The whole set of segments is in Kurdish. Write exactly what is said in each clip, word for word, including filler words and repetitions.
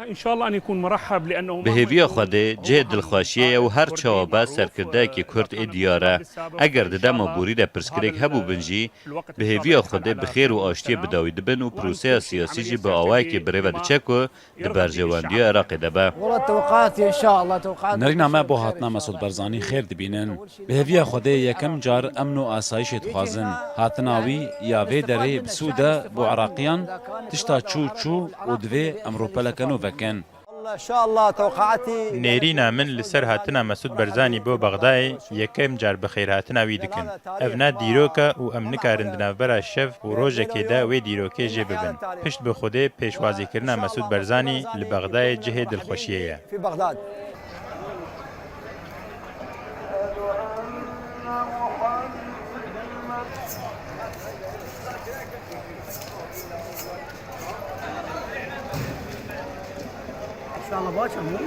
إن شاء الله أن يكون مرحب، لأنه Bi hêviya Xwedê cihê dilxweşiyê ye û her çawa be serkirdeyekî Kurd ê diyar e. Eger di dema borî de pirsgirêk hebûbin jî, bi hêviya Xwedê bi xêr û aştiyê bi dawî dibin û proseya siyasî jî bi awayekê bi rê ve diçe ku di berjewendiya Iraqê de be. والله توقعاتي إن شاء الله توقعات Nerîna me bo hatina Mesûd Barzanî xêr dibînin. Bi hêviya Xwedê yekem car emn û asayîşê dixwazin. Hatina wî ya vê derê bi sûd e bo Iraqiyan, tişta çû çû û divê em rûpeleke nû vekin. والله إن شاء الله توقعاتي Nêrîna min li ser hatina Mesûd Barzanî bo Bexdayê yekem car bi xêrhatina wî dikin. Ev ne dîrok e û em nikarin di navbera şev û rojekê de wê dîrokê jê bibin. Pişt bi Xwedê pêşwazîkirina Mesûd Barzanî li Bexdayê cihê dilxweşiyê ye. في بغداد. إن شاء الله باكر مو؟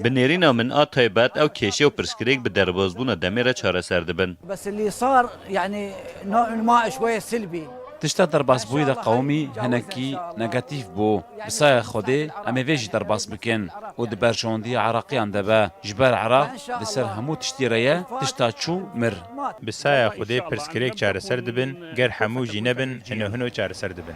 Bi nêrîna min a taybet ew kêşe û pirsgirêk bi derbazbûna demê re çareser dibin. بس اللي صار يعني نوع ما شوية سلبي. Tişta derbasbûyî de qewimî hinekî negatîf bû. Bi saya Xwedê em ê vê jî derbas bikin û di berjewendiya Iraqiyan de be. Ji ber Iraq di ser hemû tiştî re ye, tişta çû mir. Bi saya Xwedê pirsgirêk çareser dibin, ger hemû jî nebin, hino hino çareser dibin.